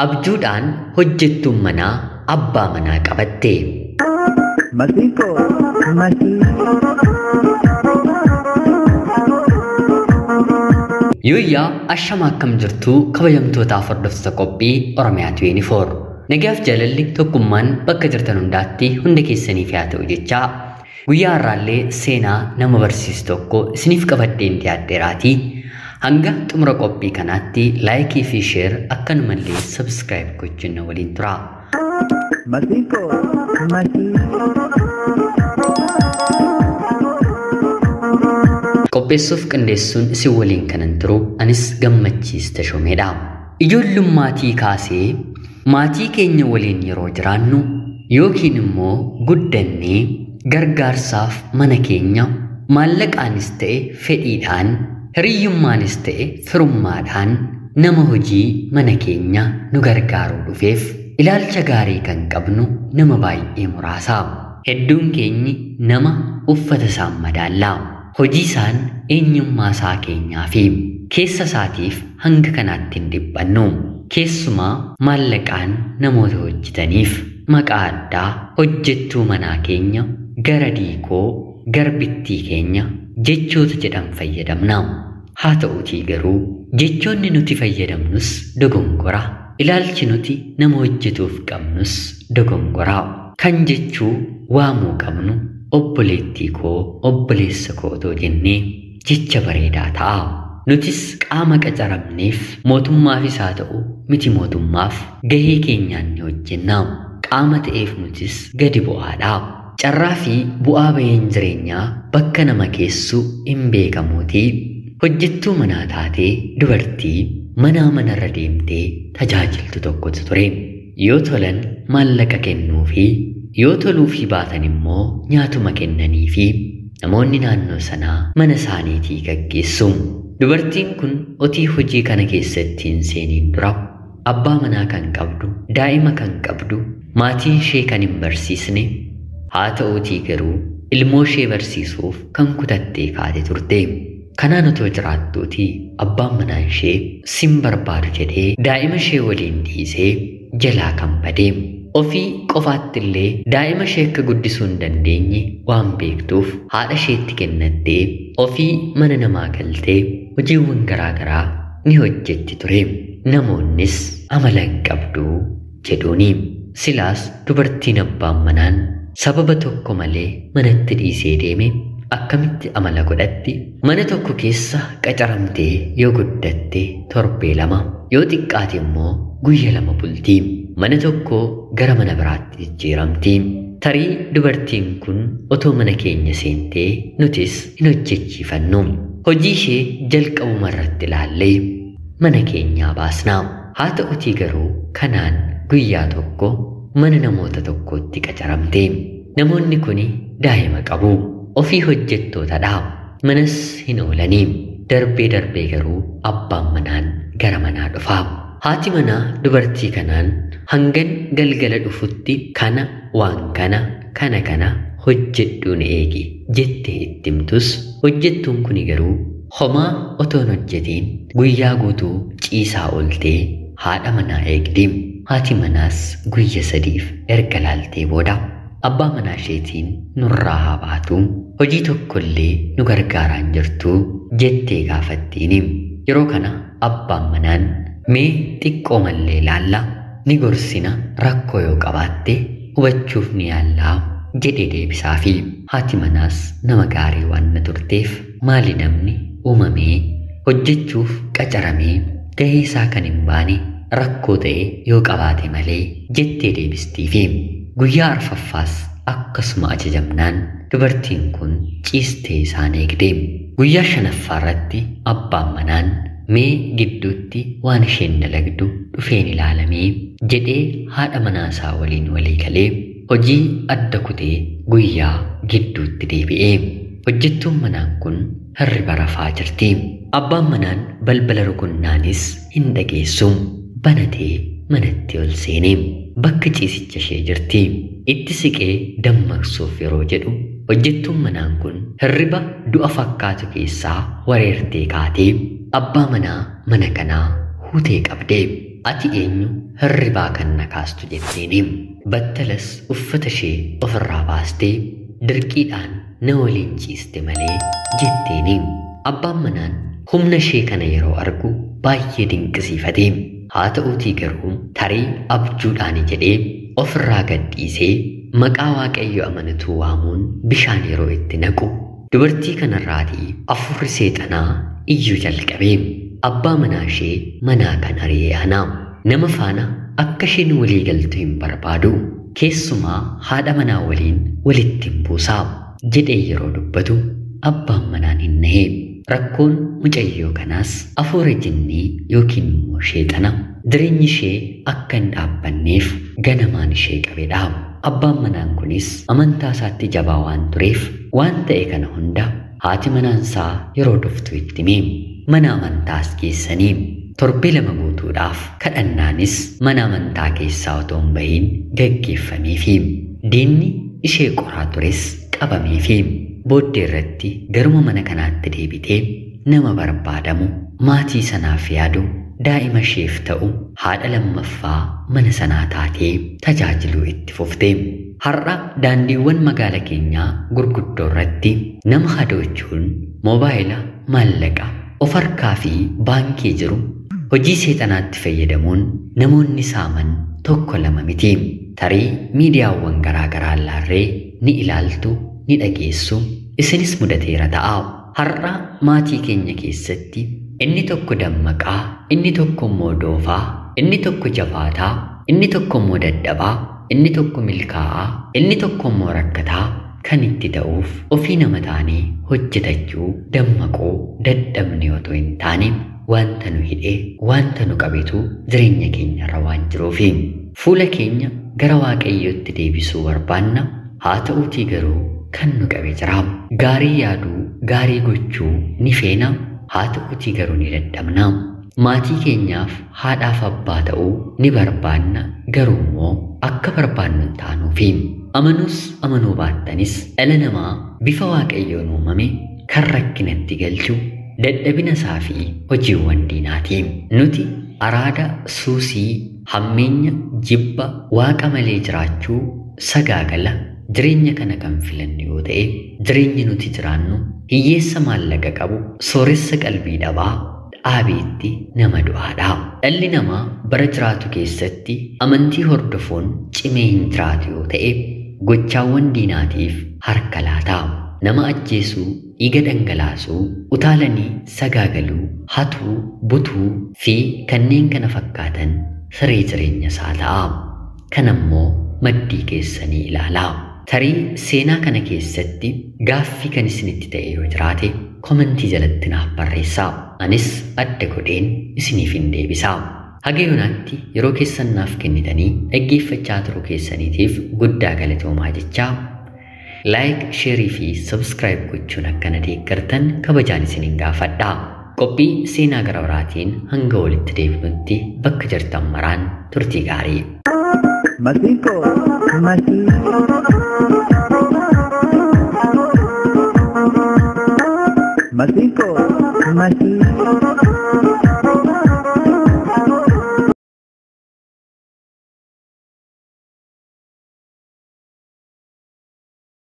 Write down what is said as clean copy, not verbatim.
Abjuudhaan hojjettuun manaa abbaa manaa qabatte. Masiikoo masii. Yuuyyaa ashama akkam jirtuu kabajamtootaaf hordoftoota qophii Oromiyaa 24. Nagaaf jaalalli tokkummaan bakka jirtan hundaatti hunda keessaniif haa ta'u jechaa guyyaa har'aallee seenaa nama barsiisu tokko isiniif qabadheen dhiyaadheeraatii hanga xumura qophii kanaatti laayikii fi sheer akkanumallee sabskiraayib gochuun na waliin tura. Masiikoo masii. Qopheessuuf qindeessuun isin waliin kanan turu anis Gammachiis Tashomeedha. Ijoollummaatii kaasee maatii keenya waliin yeroo jiraannu yookiin immoo guddannee gargaarsaaf mana keenya maallaqaanis ta'e fedhiidhaan hiriyyummaanis ta'e firummaadhaan nama hojii mana keenya nu gargaaruu dhufeef ilaalcha gaarii kan qabnu nama baay'ee muraasa. Hedduun keenyi nama uffata isaan madaallaa. Hojii isaan eenyummaa isaa keenyaa fi keessa isaatiif hanga kanaatti hin dhiphannu. Keessumaa maallaqaan namoota hojjetaniif maqaa addaa hojjettuu manaa keenya, gara diikoo, garbittii keenya jechoota jedhan fayyadamna. Haa ta'utii garuu jechoonni nuti fayyadamnus dogongora. Ilaalchi nuti nama hojjetuuf qabnus dogongora. Kan jechuu waamuu qabnu obboleettii koo, obboleessa koo otoo jennee jecha bareedaa ta'a. Nutis qaama qacaramneef mootummaafis haa ta'u miti mootummaaf gahee keenyaan ni hojjenna. Qaama ta'eef nutis gadi bu'aadha. Carraa fi bu'aa baheen jireenyaa bakka nama keessu hin beekamuutii hojjettuu manaa taatee dubartii manaa manarra deemtee tajaajiltu tokkotu ture. Yoo tolan maallaqa kennuufi yoo toluufii baatan immoo nyaatuma kennaniifi namoonni naannoo sanaa mana isaaniitii gaggeessu. Dubartiin kun otii hojii kana keessatti hin seeniin dura abbaa manaa kan qabdu, daa'ima kan qabdu, maatiin ishee kan hin barsiisne, haa ta'uutii garuu ilmoo ishee barsiisuuf kan kutattee kaate turte. Kanaan otoo jiraattuutii abbaan manaa ishee sin barbaadu jedhee daa'ima ishee waliin dhiisee jalaa kan bade. Ofii qofaatti illee daa'ima ishee akka guddisuu hin dandeenye waan beektuuf haadha isheetti kennattee ofii mana namaa galtee hojiiwwan garaagaraa ni hojjetti ture. Namoonnis amala hin qabdu jedhuuni. Silaas dubartiin abbaan manaan sababa tokko malee manatti dhiisee deeme akkamitti amala godhatti? Mana tokko keessa qacaramtee yoo guddatte torbee lama yoo xiqqaate immoo guyya lama bulti. Mana tokko gara mana biraatti jijjiiramti. Tarii dubartiin kun otoo mana keenya seentee nutis hin hojjechiifannu. Hojii ishee jalqabuma irratti ilaallee mana keenyaa baasna. Haa ta'utii garuu kanaan guyyaa tokko mana namoota tokkootti qacaramte. Namoonni kun daa'ima qabu. Ofii hojjettootadha. Manas hin oolanii. Darbee darbee garuu abbaan manaan gara manaa dhufa. Haati manaa dubartii kanaan hangan galgala dhufutti kana waan kana kana kana hojjedhuun eegi jettee itti himtus hojjettuun kuni garuu homaa otoo hin hojjetiin guyyaa guutuu ciisaa ooltee haadha manaa eegdi. Haati manaas guyya sadiif erga laaltee booda abbaa manaa isheetiin nurraa haa baatu, hojii tokkollee nu gargaaraa hin jirtu jettee gaafattiini. Yeroo kana abbaan manaan mee xiqqoo mallee ilaalla, ni gorsina, rakkoo yoo qabaatte hubachuuf ni yaallaa jedhee deebisaafi. Haati manaas nama gaarii waan na turteef maali namni uumamee hojjechuuf qacaramee gahee isaa kan hin baane rakkoo ta'e yoo qabaate malee jettee deebistiifi. Guyyaa arfaffaas akkasuma ajajamnaan dubartiin kun ciistee isaan eegde. Guyyaa shanaffaa irratti abbaan manaan mee gidduutti waan isheen dalagdu dhufeen ilaalamee jedhee haadha manaa isaa waliin walii galee hojii adda kutee guyyaa gidduutti deebi'e. Hojjettuun manaan kun hirriba rafaa jirti. Abbaan manaan balbala rukunnaanis hin dhageessu. Banatee manatti ol seene. Bakka ciisicha ishee jirti. Itti siqee dammaqsuuf yeroo jedhu hojjettuun manaan kun hirriba du'a fakkaatu keessaa wareertee kaatee abbaa manaa mana kanaa huutee qabde. ati eenyu hirribaa kan na kaastu jetteeni. Battalas uffata ishee ofirraa baastee dirqiidhaan na waliin ciiste malee jetteeni. Abbaan manaan humna ishee kana yeroo argu baay'ee dinqisiifate. Haa ta'uutii garuu tarii abjuudhaan jedhee ofirraa gad dhiisee maqaa Waaqayyo amanatuu waamuun bishaan yeroo itti naqu dubartii kanarraatii afurri seexanaa iyyuu jalqabe. Abbaa manaa ishee manaa kan ari'e ana. Nama faana akka isheen walii galtu hin barbaadu. Keessumaa haadha manaa waliin walitti hin buusaa jedhee yeroo dubbatu abbaan manaan hin nahe. Rakkoon mucayyoo kanaas afuura jinnii yookiin immoo sheexana jireenyi ishee akka hin dhaabbanneef ganamaan ishee qabedha. Abbaan manaan kunis amantaa isaatti jabaa waan tureef waan ta'e kana hunda haati manaansaa yeroo dhuftu itti hime. Mana amantaas geessanii torbee 2 guutuudhaaf kadhannaanis mana amantaa keessaa otoo hin bahin gaggeeffameefi diinni ishee qoraa tures qabameefi booddee irratti garuma mana kanaatti deebitee nama barbaadamu maatii sanaaf yaadu daa'ima isheef ta'u haadha lammaffaa mana sanaa taatee tajaajiluu itti fufte. Har'a daandiiwwan magaala keenyaa gurguddoo irratti nama hadoochuun moobaayila, maallaqa of harkaa fi baankii jiru hojii seexanaatti fayyadamuun namoonni saaman tokko lama miti. Tarii miidiyaawwan garaa garaa ilaarree ni ilaaltu, ni dhageessu, isinis mudateera ta'a. Har'a maatii keenya keessatti inni tokko dammaqaa, inni tokko immoo doofaa, inni tokko jabaataa, inni tokko immoo dadhabaa, inni tokko milkaa'aa, inni tokko immoo rakkataa kan itti ta'uuf ofii nama taanee hojjetachuu dammaquu dadhabne otoo hin taane wanta nu hidhee wanta nu qabetu jireenya keenyarra waan jiruufi fuula keenya gara Waaqayyootti deebisuu barbaanna. Haa ta'uutii garuu kan nu qabe jira. Gaarii yaaduu, gaarii gochuu ni feena. Haa ta'uutii garuu ni dadhabna. Maatii keenyaaf haadhaaf abbaa ta'uu ni barbaanna, garuu immoo akka barbaannu hin taanuufi. Amanuus amanuu baattanis dhala namaa bifa Waaqayyoon uumame kan rakkinatti galchu dadhabina isaa fi hojiiwwan diinaati. Nuti araada, suusii, hammeenya, jibba, waaqa malee jiraachuu, sagaagala jireenya kana kan filannu yoo ta'e jireenyi nuti jiraannu hiyyeessa maallaqa qabu, sooressa qalbii dhabaa, dhaabeetti nama du'aadha. Dhalli namaa bara jiraatu keessatti amantii hordofuun cimee hin jiraatu yoo ta'e gochaawwan diinaatiif harka laata. Nama ajjeesuu, dhiiga dhangalaasuu, utaalanii sagaagaluu, hatuu, butuu fi kanneen kana fakkaatan siree jireenya isaa ta'a. Kanammoo maddii keessanii ilaalaa. Tarii seenaa kana keessatti gaaffii kan isinitti ta'e yoo jiraate komentii jalatti naaf barreessaa. Anis adda godheen isiniif hin deebisaa. Haga yoonaatti yeroo keessan naaf kennitanii dhaggeeffachaa turuu keessaniitiif guddaa galatoomaa jechaa laayik, sheerii fi sabskiraayib gochuun akkana deeggartan kabajaan isiniin gaafadha. Qophii seenaa gara biraatiin hanga walitti deebinutti bakka jirtan maraan turtii gaarii. Masinko, masi. Masinko, masi.